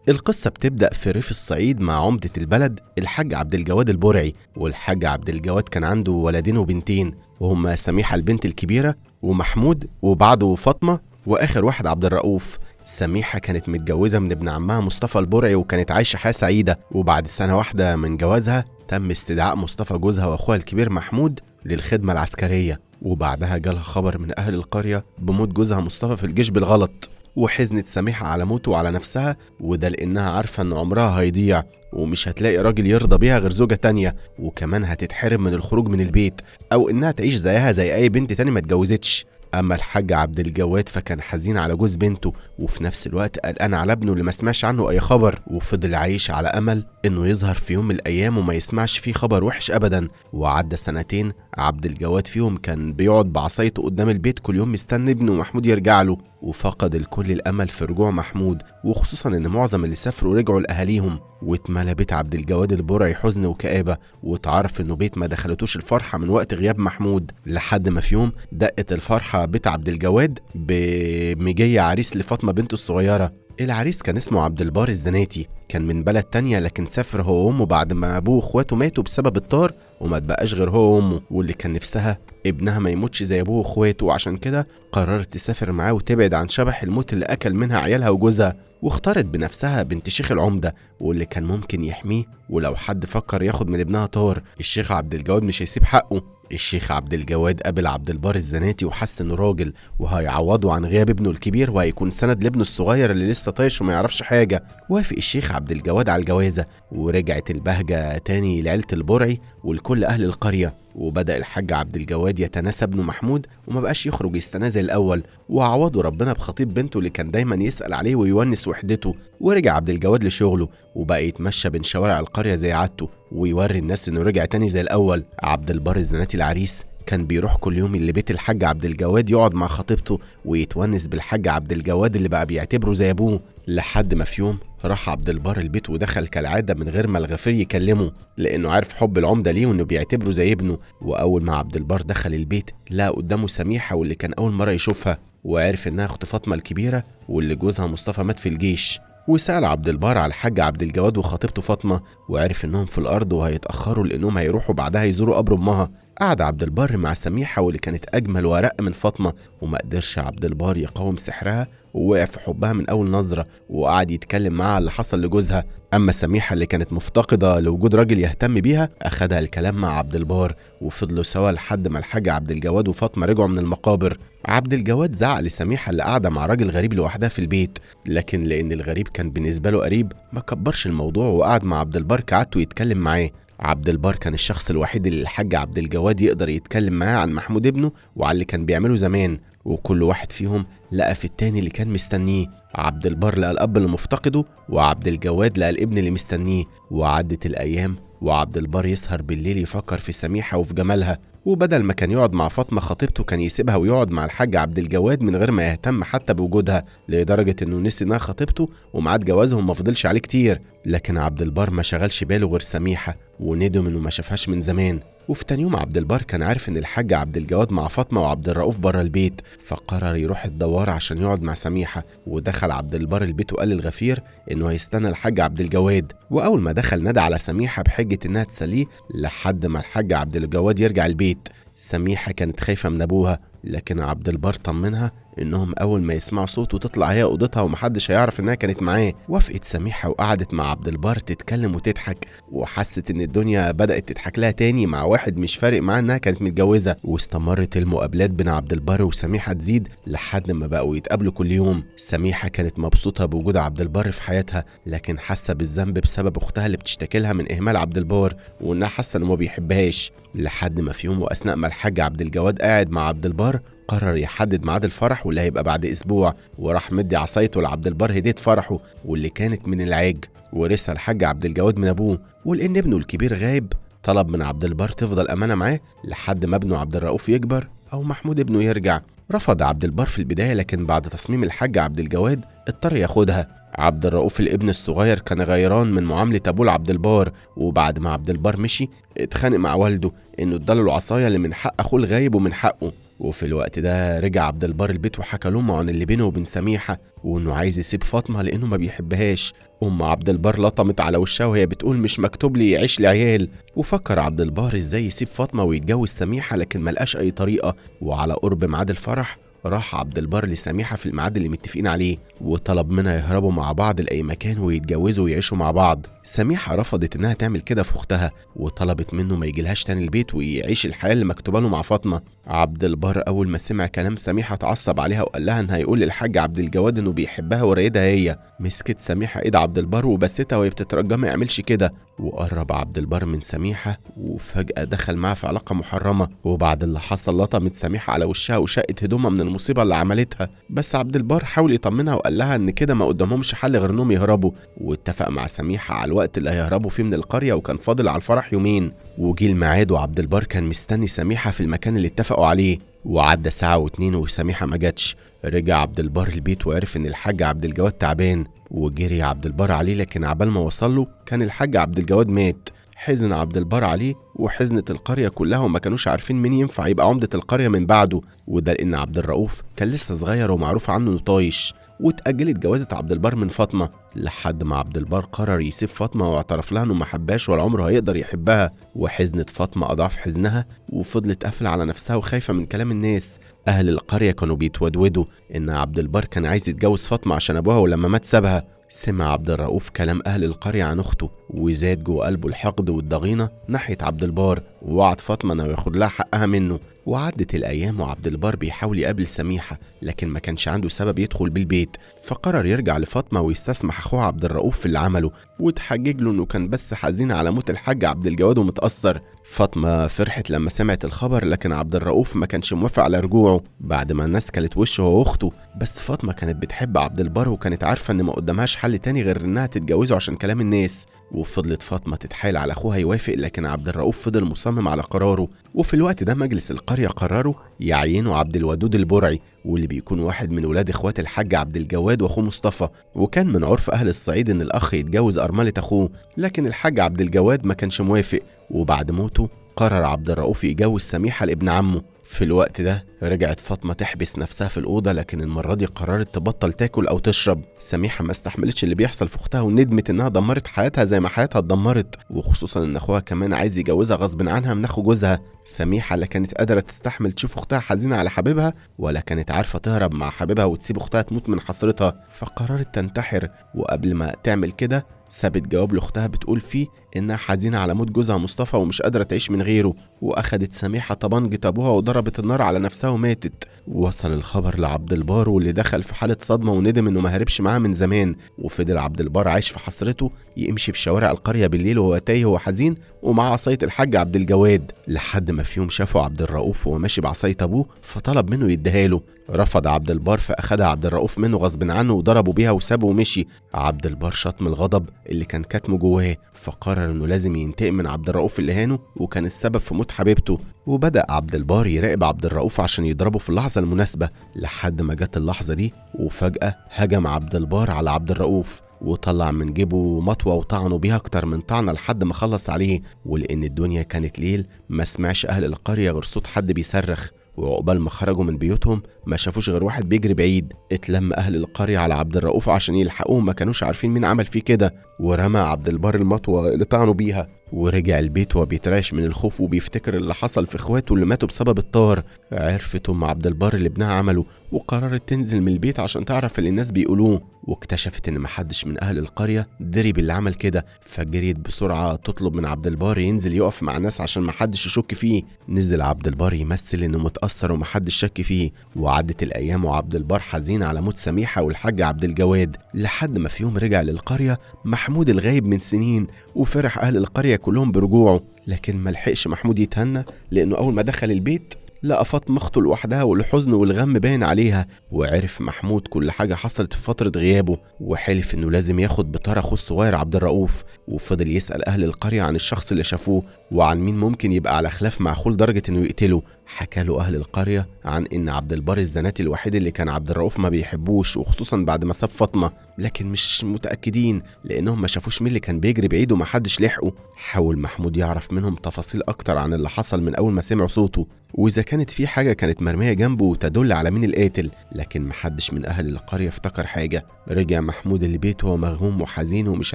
القصة بتبدأ في ريف الصعيد مع عمدة البلد الحاج عبد الجواد البرعي. والحاج عبد الجواد كان عنده ولدين وبنتين، وهما سميحة البنت الكبيرة ومحمود، وبعده فاطمة، وآخر واحد عبد الرؤوف. سميحة كانت متجوزة من ابن عمها مصطفى البرعي، وكانت عايشة حياة سعيدة. وبعد سنة واحدة من جوازها تم استدعاء مصطفى جوزها وأخوها الكبير محمود للخدمة العسكرية، وبعدها جالها خبر من أهل القرية بموت جوزها مصطفى في الجيش بالغلط. وحزنت سميحة على موته وعلى نفسها، وده لأنها عارفة إن عمرها هيضيع ومش هتلاقي راجل يرضى بيها غير زوجة تانية، وكمان هتتحرم من الخروج من البيت أو إنها تعيش زيها زي أي بنت تاني ما اتجوزتش. أما الحاج عبد الجواد فكان حزين على جوز بنته، وفي نفس الوقت قلقان على ابنه اللي ما سمعش عنه أي خبر، وفضل عايش على أمل إنه يظهر في يوم من الأيام وما يسمعش فيه خبر وحش أبدا. وعدى سنتين عبد الجواد فيهم كان بيقعد بعصايته قدام البيت كل يوم مستني ابنه محمود يرجع له، وفقد الكل الأمل في رجوع محمود، وخصوصا إن معظم اللي سافروا رجعوا لأهاليهم. واتملى بيت عبد الجواد البرعي حزن وكآبة، واتعرف إنه بيت ما دخلتوش الفرحة من وقت غياب محمود، لحد ما في يوم دقت الفرحة بيت عبد الجواد بمجية عريس لفاطمة بنته الصغيرة. العريس كان اسمه عبد البار الزناتي، كان من بلد تانية لكن سافر هو وامه بعد ما ابوه واخواته ماتوا بسبب الطار، وما تبقاش غير هو وامه، واللي كان نفسها ابنها ما يموتش زي ابوه واخواته، وعشان كده قررت تسافر معاه وتبعد عن شبح الموت اللي اكل منها عيالها وجوزها. واختارت بنفسها بنت شيخ العمدة، واللي كان ممكن يحميه ولو حد فكر ياخد من ابنها طار، الشيخ عبد الجواد مش هيسيب حقه. الشيخ عبد الجواد قابل عبد البار الزناتي وحس انه راجل وهيعوضه عن غياب ابنه الكبير، وهيكون سند لابنه الصغير اللي لسه طايش وما يعرفش حاجة. وافق الشيخ عبد الجواد على الجوازه، ورجعت البهجة تاني لعيلة البرعي ولكل اهل القرية. وبدا الحاج عبد الجواد يتناسى ابنه محمود وما بقاش يخرج يستناه زي الاول، وعوضه ربنا بخطيب بنته اللي كان دايما يسال عليه ويونس وحدته. ورجع عبد الجواد لشغلة وبقى يتمشى بين شوارع القرية زي عادته ويوري الناس انه رجع تاني زي الاول. عبد البار الزناتي العريس كان بيروح كل يوم لبيت الحاج عبد الجواد يقعد مع خطيبته ويتونس بالحاج عبد الجواد اللي بقى بيعتبره زي ابوه، لحد ما في يوم راح عبد البار البيت ودخل كالعادة من غير ما الغفير يكلمه، لانه عارف حب العمدة ليه وانه بيعتبره زي ابنه. واول ما عبد البار دخل البيت لقى قدامه سميحة، واللي كان اول مرة يشوفها، وعرف انها اخت فاطمة الكبيرة واللي جوزها مصطفى مات في الجيش. وسأل عبد البار على الحاج عبد الجواد وخطيبته فاطمة، وعرف انهم في الارض وهيتأخروا لانهم هيروحوا بعدها يزوروا قبر امها. قعد عبد البار مع سميحة واللي كانت اجمل وارق من فاطمة، وما قدرش عبد البار يقاوم سحرها ووقع في حبها من اول نظرة، وقعد يتكلم معاها اللي حصل لجوزها. اما سميحة اللي كانت مفتقدة لوجود راجل يهتم بيها، اخدها الكلام مع عبد البار وفضلوا سوا لحد ما الحاج عبد الجواد وفاطمة رجعوا من المقابر. عبد الجواد زعق لسميحة اللي قاعدة مع راجل غريب لوحدها في البيت، لكن لان الغريب كان بالنسبة له قريب ما كبرش الموضوع وقعد مع عبد البار كعادته يتكلم معاه. عبد البار كان الشخص الوحيد اللي الحاج عبد الجواد يقدر يتكلم معاه عن محمود ابنه وعلى اللي كان بيعمله زمان، وكل واحد فيهم لقى في التاني اللي كان مستنيه. عبد البار لقى الاب اللي مفتقده، وعبد الجواد لقى الابن اللي مستنيه. وعدت الايام وعبد البار يسهر بالليل يفكر في سميحة وفي جمالها، وبدل ما كان يقعد مع فاطمة خطيبته كان يسيبها ويقعد مع الحاج عبد الجواد من غير ما يهتم حتى بوجودها، لدرجة انه نسي انها خطيبته وميعاد جوازهم ما فضلش عليه كتير. لكن عبد البار ما شغلش باله غير سميحة، وندم انه ما شافهاش من زمان. وفي تاني يوم عبد البار كان عارف ان الحاج عبد الجواد مع فاطمة وعبد الرؤوف بره البيت، فقرر يروح الدوار عشان يقعد مع سميحة. ودخل عبد البار البيت وقال للغفير انه هيستنى الحاج عبد الجواد. واول ما دخل نادى على سميحة بحجة انها تسلية لحد ما الحاج عبد الجواد يرجع البيت. سميحة كانت خايفة من ابوها، لكن عبد البار طمنها انهم اول ما يسمعوا صوته تطلع هي اوضتها ومحدش هيعرف انها كانت معاه. وافقت سميحة وقعدت مع عبد البار تتكلم وتضحك، وحست ان الدنيا بدات تضحك لها تاني مع واحد مش فارق معاه انها كانت متجوزة. واستمرت المقابلات بين عبد البار وسميحه تزيد لحد ما بقوا يتقابلوا كل يوم. سميحة كانت مبسوطة بوجود عبد البار في حياتها، لكن حاسه بالذنب بسبب اختها اللي بتشتكي لها من اهمال عبد البار وانها حاسه انه ما بيحبهاش. لحد ما في يوم واثناء ما الحاج عبد الجواد قاعد مع عبد البار قرر يحدد ميعاد الفرح واللي هيبقى بعد اسبوع، وراح مدي عصايته لعبد البار هديه فرحه واللي كانت من العاج، ورثها الحاج عبد الجواد من ابوه. ولان ابنه الكبير غايب طلب من عبد البار تفضل امانه معاه لحد ما ابنه عبد الرؤوف يكبر او محمود ابنه يرجع. رفض عبد البار في البداية، لكن بعد تصميم الحاج عبد الجواد اضطر ياخدها. عبد الرؤوف الابن الصغير كان غيران من معاملة ابوه لعبد البار، وبعد ما عبد البار مشي اتخانق مع والده انه اداله العصاية اللي من حق اخوه الغايب ومن حقه. وفي الوقت ده رجع عبد البار البيت وحكى لامه عن اللي بينه وبين سميحة، وانه عايز يسيب فاطمة لانه ما بيحبهاش. ام عبد البار لطمت على وشها وهي بتقول مش مكتوب لي يعيش لعيال. وفكر عبد البار ازاي يسيب فاطمة ويتجوز سميحة، لكن ملقاش اي طريقة. وعلى قرب ميعاد الفرح راح عبد البار لسميحة في الميعاد اللي متفقين عليه، وطلب منها يهربوا مع بعض لأي مكان ويتجوزوا ويعيشوا مع بعض. سميحة رفضت إنها تعمل كده في أختها، وطلبت منه ما يجيلهاش تاني البيت ويعيش الحياة اللي مكتوبة له مع فاطمة. عبد البار أول ما سمع كلام سميحة اتعصب عليها وقال لها إن هيقول للحاج عبد الجواد إنه بيحبها ورايدها هي. مسكت سميحة إيد عبد البار وبستها وهي بتترجى ما يعملش كده. وقرب عبد البار من سميحة وفجأة دخل معها في علاقة محرمة. وبعد اللي حصل لطمت سميحة على وشها وشقت هدومها من المصيبة اللي عملتها. بس عبد البار حاول يطمنها وقال لها إن كده ما قدامهمش حل غير إنهم يهربوا، واتفق مع سميحة على الوقت اللي هيهربوا فيه من القرية، وكان فاضل على الفرح يومين. وجي الميعاد وعبد البار كان مستني سميحة في المكان اللي اتفقوا عليه، وعدى ساعة واتنين وسميحة ما جاتش. رجع عبد البار البيت وعرف ان الحاج عبد الجواد تعبان، وجري عبد البار عليه، لكن عبال ما وصل له كان الحاج عبد الجواد مات. حزن عبد البار عليه وحزنت القرية كلها، وما كانوش عارفين مين ينفع يبقى عمدة القرية من بعده، وده لأن عبد الرؤوف كان لسه صغير ومعروف عنه انه طايش. واتأجلت جوازة عبد البار من فاطمة لحد ما عبد البار قرر يسيب فاطمة واعترف لها انه ما حباش ولا عمره هيقدر يحبها. وحزنت فاطمة أضعاف حزنها وفضلت قافلة على نفسها وخايفة من كلام الناس. أهل القرية كانوا بيتودودوا إن عبد البار كان عايز يتجوز فاطمة عشان أبوها، ولما مات سابها. سمع عبد الرؤوف كلام أهل القرية عن أخته وزاد جوه قلبه الحقد والضغينة ناحية عبد البار، ووعد فاطمة إنه ياخد لها حقها منه. وعدت الأيام وعبد البار بيحاول يقابل سميحة، لكن ما كانش عنده سبب يدخل بالبيت، فقرر يرجع لفاطمة ويستسمح أخوه عبد الرؤوف في اللي عمله، وتحجج له إنه كان بس حزين على موت الحاج عبد الجواد ومتأثر. فاطمة فرحت لما سمعت الخبر، لكن عبد الرؤوف ما كانش موافق على رجوعه بعد ما الناس كلت وشه هو وأخته. بس فاطمة كانت بتحب عبد البار وكانت عارفة إن ما قدامهاش حل تاني غير إنها تتجوزه عشان كلام الناس. وفضلت فاطمة تتحايل على أخوها يوافق، لكن عبد الرؤوف فضل مصمم على قراره. وفي الوقت ده مجلس القرية قرروا يعينوا عبد الودود البرعي، واللي بيكون واحد من ولاد اخوات الحاج عبد الجواد واخوه مصطفى. وكان من عرف اهل الصعيد ان الاخ يتجوز ارملة اخوه، لكن الحاج عبد الجواد ما كانش موافق. وبعد موته قرر عبد الرؤوف يجوز سميحة لابن عمه. في الوقت ده رجعت فاطمة تحبس نفسها في الأوضة، لكن المرة دي قررت تبطل تاكل أو تشرب. سميحة ما استحملتش اللي بيحصل في أختها وندمت إنها دمرت حياتها زي ما حياتها اتدمرت، وخصوصا إن أخوها كمان عايز يجوزها غصب عنها من أخو جوزها. سميحة لا كانت قادرة تستحمل تشوف أختها حزينة على حبيبها، ولا كانت عارفة تهرب مع حبيبها وتسيب أختها تموت من حسرتها، فقررت تنتحر. وقبل ما تعمل كده سابت جواب لاختها بتقول فيه انها حزينة على موت جوزها مصطفى ومش قادرة تعيش من غيره. واخدت سميحة طبنجة ابوها وضربت النار على نفسها وماتت. وصل الخبر لعبد البار واللي دخل في حاله صدمة وندم انه ما هربش معاها من زمان. وفضل عبد البار عايش في حسرته، يمشي في شوارع القرية بالليل وهو تايه وحزين ومع عصاية الحاج عبد الجواد، لحد ما في يوم شافه عبد الرؤوف وهو ماشي بعصاية ابوه فطلب منه يديها له. رفض عبد البار فاخدها عبد الرؤوف منه غصب عنه وضربه بيها وسابه ومشي. عبد البار شاط من الغضب اللي كان كاتمه جواه، فقرر انه لازم ينتقم من عبد الرؤوف اللي هانه وكان السبب في موت حبيبته. وبدأ عبد البار يراقب عبد الرؤوف عشان يضربه في اللحظة المناسبة، لحد ما جت اللحظة دي وفجأة هجم عبد البار على عبد الرؤوف وطلع من جيبه مطوة وطعنه بيها أكتر من طعنة لحد ما خلص عليه. ولأن الدنيا كانت ليل ما سمعش أهل القرية غير صوت حد بيصرخ، وعقبال ما خرجوا من بيوتهم ما شافوش غير واحد بيجري بعيد. اتلم أهل القرية على عبد الرؤوف عشان يلحقوه، ما كانوش عارفين مين عمل فيه كده. ورمى عبد البار المطوة اللي طعنوا بيها ورجع البيت وبيترعش من الخوف وبيفتكر اللي حصل في اخواته اللي ماتوا بسبب الطار. عرفت ام عبد البار اللي ابنها عمله وقررت تنزل من البيت عشان تعرف اللي الناس بيقولوه، واكتشفت ان محدش من اهل القرية دري باللي عمل كده، فجريت بسرعة تطلب من عبد البار ينزل يقف مع الناس عشان محدش يشك فيه. نزل عبد البار يمثل انه متأثر ومحدش شك فيه. وعدت الايام وعبد البار حزين على موت سميحة والحاج عبد الجواد، لحد ما في يوم رجع للقرية محمود الغايب من سنين، وفرح اهل القرية كلهم برجوعه. لكن ملحقش محمود يتهنى، لانه اول ما دخل البيت لقى فاطمة اخته لوحدها والحزن والغم باين عليها. وعرف محمود كل حاجة حصلت في فترة غيابه، وحلف انه لازم ياخد بطار اخوه الصغير عبد الرؤوف. وفضل يسأل اهل القرية عن الشخص اللي شافوه وعن مين ممكن يبقى على خلاف مع اخوه لدرجة انه يقتله. حكى له أهل القرية عن إن عبد البار الزناتي الوحيد اللي كان عبد الرؤوف ما بيحبوش، وخصوصا بعد ما ساب فاطمة، لكن مش متأكدين لأنهم ما شافوش مين اللي كان بيجري بعيد ومحدش لحقه. حاول محمود يعرف منهم تفاصيل أكتر عن اللي حصل من أول ما سمعوا صوته، وإذا كانت في حاجة كانت مرمية جنبه وتدل على مين القاتل، لكن محدش من أهل القرية افتكر حاجة. رجع محمود البيت وهو مغموم وحزين ومش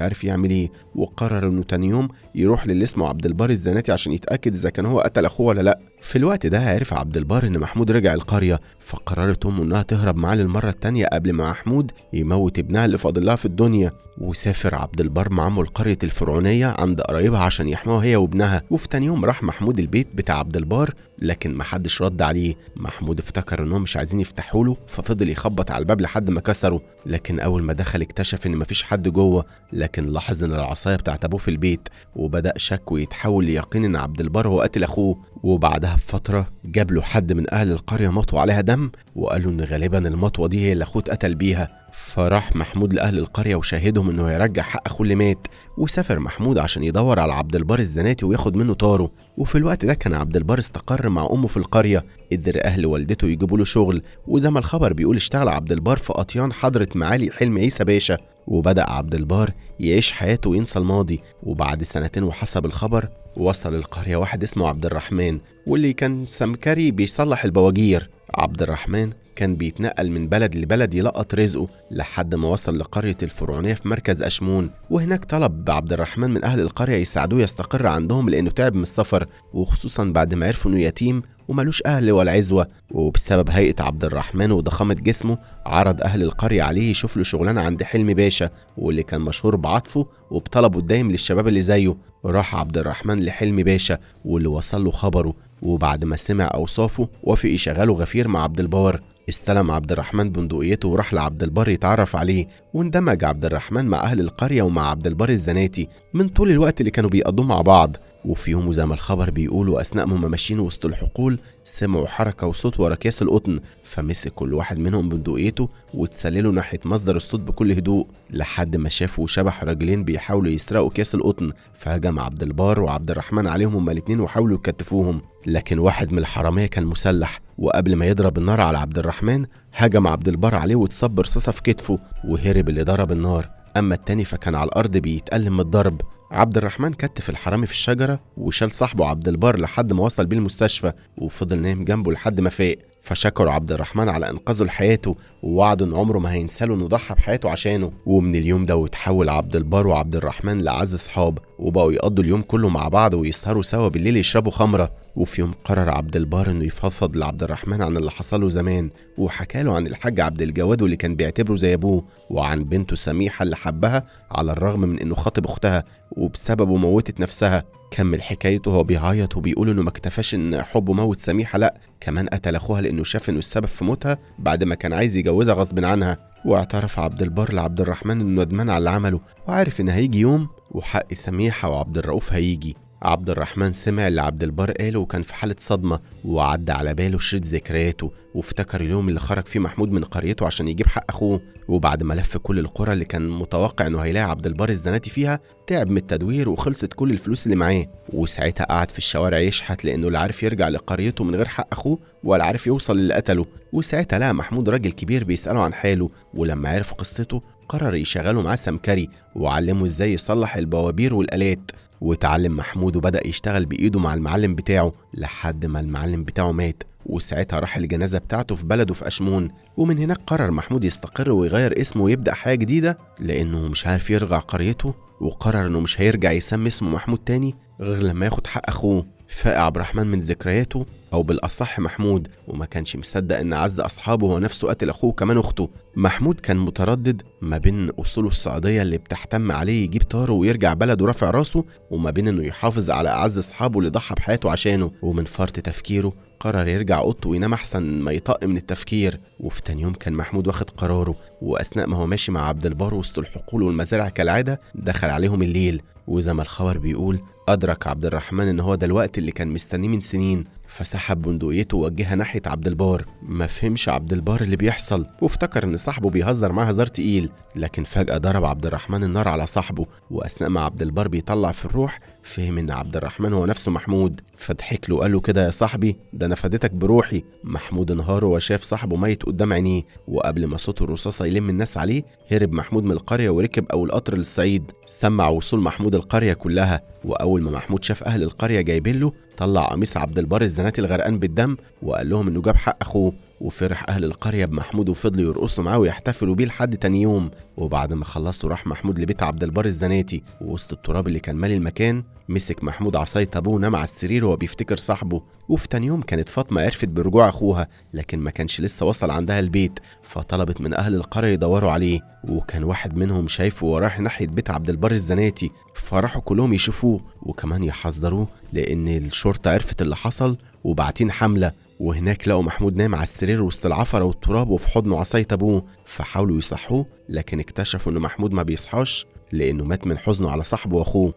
عارف يعمل إيه، وقرر إنه تاني يوم يروح للي اسمه عبد البار الزناتي عشان يتأكد إذا كان هو قتل أخوه ولا لأ. في الوقت ده عرف عبد البار إن محمود رجع القرية، فقررت أمه إنها تهرب معاه للمرة التانية قبل ما محمود يموت ابنها اللي فاضل لها في الدنيا. وسافر عبد البار مع عمه القرية الفرعونية عند قرايبها عشان يحموها هي وابنها. وفي تاني يوم راح محمود البيت بتاع عبد البار، لكن محدش رد عليه. محمود افتكر انهم مش عايزين يفتحوا له، ففضل يخبط على الباب لحد ما كسره، لكن اول ما دخل اكتشف ان مفيش حد جوه، لكن لاحظ ان العصاية بتاعت ابوه في البيت، وبدا شكه يتحول ليقين ان عبد البار هو قاتل اخوه. وبعدها بفترة جاب له حد من اهل القرية مطوه عليها دم، وقال له ان غالبا المطوه دي هي اللي اخوه اتقتل بيها. فراح محمود لاهل القرية وشاهدهم انه هيرجع حق اخوه اللي مات. وسافر محمود عشان يدور على عبد البار الزناتي وياخد منه طاره. وفي الوقت ده كان عبد البار استقر مع امه في القرية، قدر اهل والدته يجيبوا له شغل، وزي ما الخبر بيقول اشتغل عبد البار في اطيان حضره معالي حلمي عيسى باشا. وبدا عبد البار يعيش حياته وينسى الماضي. وبعد سنتين وحسب الخبر وصل القرية واحد اسمه عبد الرحمن، واللي كان سمكري بيصلح البواجير. عبد الرحمن كان بيتنقل من بلد لبلد يلقط رزقه لحد ما وصل لقرية الفرعونية في مركز أشمون. وهناك طلب عبد الرحمن من أهل القرية يساعدوه يستقر عندهم لأنه تعب من السفر، وخصوصا بعد ما عرفوا إنه يتيم ومالوش أهل ولا عزوة. وبسبب هيئة عبد الرحمن وضخامة جسمه عرض أهل القرية عليه يشوف له شغلانة عند حلمي باشا، واللي كان مشهور بعطفه وبطلبه الدايم للشباب اللي زيه. راح عبد الرحمن لحلمي باشا واللي وصل له خبره، وبعد ما سمع أوصافه وافق يشغله غفير مع عبد البار. استلم عبد الرحمن بندقيته وراح لعبد البار يتعرف عليه، واندمج عبد الرحمن مع أهل القرية ومع عبد البار الزناتي من طول الوقت اللي كانوا بيقضوه مع بعض. وفي يوم زي ما الخبر بيقولوا أثناء ما هم ماشيين وسط الحقول سمعوا حركة وصوت ورا أكياس القطن، فمسك كل واحد منهم بندقيته وتسللوا ناحية مصدر الصوت بكل هدوء لحد ما شافوا شبح راجلين بيحاولوا يسرقوا أكياس القطن. فهجم عبد البار وعبد الرحمن عليهم هما الاتنين وحاولوا يكتفوهم، لكن واحد من الحرامية كان مسلح، وقبل ما يضرب النار على عبد الرحمن هجم عبد البار عليه واتصب رصاصة في كتفه وهرب اللي ضرب النار. أما التاني فكان على الأرض بيتألم من الضرب. عبد الرحمن كتف الحرامي في الشجرة وشال صاحبه عبد البار لحد ما وصل بيه المستشفى، وفضل نايم جنبه لحد ما فاق. فشكروا عبد الرحمن على انقاذه لحياته، ووعدوا ان عمره ما هينساله انه ضحى بحياته عشانه. ومن اليوم ده وتحول عبد البار وعبد الرحمن لأعز اصحاب، وبقوا يقضوا اليوم كله مع بعض ويسهروا سوا بالليل يشربوا خمره. وفي يوم قرر عبد البار انه يفضفض لعبد الرحمن عن اللي حصله زمان، وحكى له عن الحاج عبد الجواد واللي كان بيعتبره زي ابوه، وعن بنته سميحة اللي حبها على الرغم من انه خاطب اختها وبسببه موتت نفسها. كمل حكايته وهو بيعيط وبيقول انه ما اكتفاش ان حبه موت سميحة، لا كمان قتل اخوها لانه شاف انه السبب في موتها بعد ما كان عايز يجوزها غصب عنها. واعترف عبد البار لعبد الرحمن انه ندمان على اللي عمله، وعارف ان هيجي يوم وحق سميحة وعبد الرؤوف هيجي. عبد الرحمن سمع اللي عبد البار قاله وكان في حالة صدمة، وعدى على باله شريط ذكرياته، وافتكر اليوم اللي خرج فيه محمود من قريته عشان يجيب حق أخوه. وبعد ما لف كل القرى اللي كان متوقع إنه هيلاقي عبد البار الزناتي فيها، تعب من التدوير وخلصت كل الفلوس اللي معاه. وساعتها قعد في الشوارع يشحت لأنه لا عارف يرجع لقريته من غير حق أخوه ولا عارف يوصل للي قتله. وساعتها لقى محمود راجل كبير بيسأله عن حاله، ولما عرف قصته قرر يشغله معاه سمكري وعلمه إزاي يصلح البوابير والآلات. وتعلم محمود وبدأ يشتغل بإيده مع المعلم بتاعه لحد ما المعلم بتاعه مات، وساعتها راح الجنازة بتاعته في بلده في أشمون. ومن هناك قرر محمود يستقر ويغير اسمه ويبدأ حياة جديدة لأنه مش عارف يرجع قريته، وقرر إنه مش هيرجع يسمي اسمه محمود تاني غير لما ياخد حق أخوه. فاق عبد الرحمن من ذكرياته، أو بالأصح محمود، وما كانش مصدق إن عز أصحابه هو نفسه قتل أخوه كمان أخته. محمود كان متردد ما بين أصوله الصعيدية اللي بتحتم عليه يجيب طاره ويرجع بلده رافع راسه، وما بين إنه يحافظ على أعز أصحابه اللي ضحى بحياته عشانه. ومن فرط تفكيره قرر يرجع أوضته وينام أحسن ما يطق من التفكير. وفي تاني يوم كان محمود واخد قراره، وأثناء ما هو ماشي مع عبد البار وسط الحقول والمزارع كالعادة دخل عليهم الليل. وزي ما الخبر بيقول أدرك عبد الرحمن إن هو ده الوقت اللي كان مستنيه من سنين، فسحب بندقيته ووجهها ناحية عبد البار. ما فهمش عبد البار اللي بيحصل وافتكر إن صاحبه بيهزر معاه هزار تقيل، لكن فجأة ضرب عبد الرحمن النار على صاحبه. وأثناء ما عبد البار بيطلع في الروح فهم إن عبد الرحمن هو نفسه محمود، فضحك له وقال له كده يا صاحبي ده ده انا فديتك بروحي. محمود انهار وشاف صاحبه ميت قدام عينيه، وقبل ما صوت الرصاصة يلم الناس عليه هرب محمود من القرية وركب اول قطر للصعيد. سمع وصول محمود القرية كلها، واول ما محمود شاف اهل القرية جايبين له طلع قميص عبد البر الزناتي الغرقان بالدم وقال لهم انه جاب حق اخوه. وفرح اهل القرية بمحمود وفضلوا يرقصوا معاه ويحتفلوا بيه لحد تاني يوم. وبعد ما خلصوا راح محمود لبيت عبد البر الزناتي، ووسط التراب اللي كان مالي المكان مسك محمود عصاية ابوه ونام على السرير وهو بيفتكر صاحبه. وفي تاني يوم كانت فاطمة عرفت برجوع اخوها، لكن ما كانش لسه وصل عندها البيت، فطلبت من اهل القرية يدوروا عليه، وكان واحد منهم شايفه وراح ناحية بيت عبد البر الزناتي، فراحوا كلهم يشوفوه وكمان يحذروه لان الشرطة عرفت اللي حصل وبعتين حمله. وهناك لقوا محمود نايم على السرير وسط العفره والتراب وفي حضنه عصاية ابوه، فحاولوا يصحوه لكن اكتشفوا ان محمود ما بيصحاش لانه مات من حزنه على صاحبه واخوه.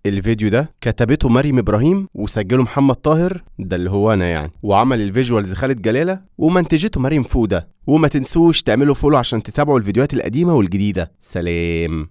الفيديو ده كتبته مريم ابراهيم وسجله محمد طاهر، ده اللي هو انا يعني، وعمل ال visuals خالد جلاله، ومنتجته مريم فوده. وما تنسوش تعملوا follow عشان تتابعوا الفيديوهات القديمة والجديده. سلام.